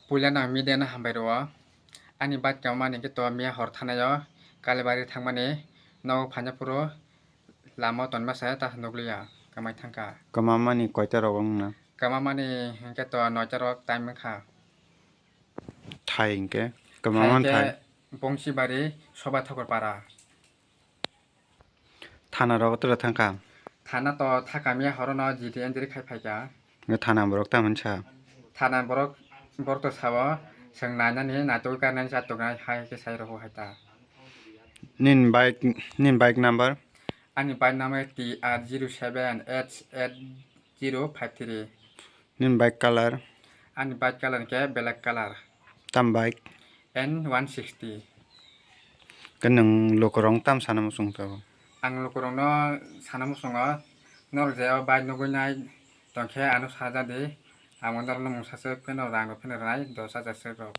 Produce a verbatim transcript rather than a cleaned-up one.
Puila nang media no hambai rwo. Ani bike kamani hwnkhe to miya hor thanai o Kalibari thangmani nogo phaina phuru lama o tonma se ta nukliya, kwmai thangkha. Kwmamani koita rok wngna? Kwmamani hwnkhe to noita rok time wngkha. Thai hwnkhe? Kwmamani thai. Bongsibari Soba Thakur para. Thana rok tora thangkha? Thana to thakamiya horono G D N diri khai phaikha. Nge thana borok tamani sa? Thana borok, borok to sao, chwng nainani naitugwi karnani sa tongnai hai khe sai rw hai ta. Nini bike, nini bike number? Ani bike number T R zero seven H eight zero five three. Nini bike color? Ani bike color khe black color. Tam bike? N one sixty. Khe nwng lukurok tam sana muchung tongo? Ang lukurokno sana muchungo, norok je o bike nugwi nai tongkhe ano sajadi, amo norokno mungsa swk pheno rang rok pheno rwnai dos hajar swk rok.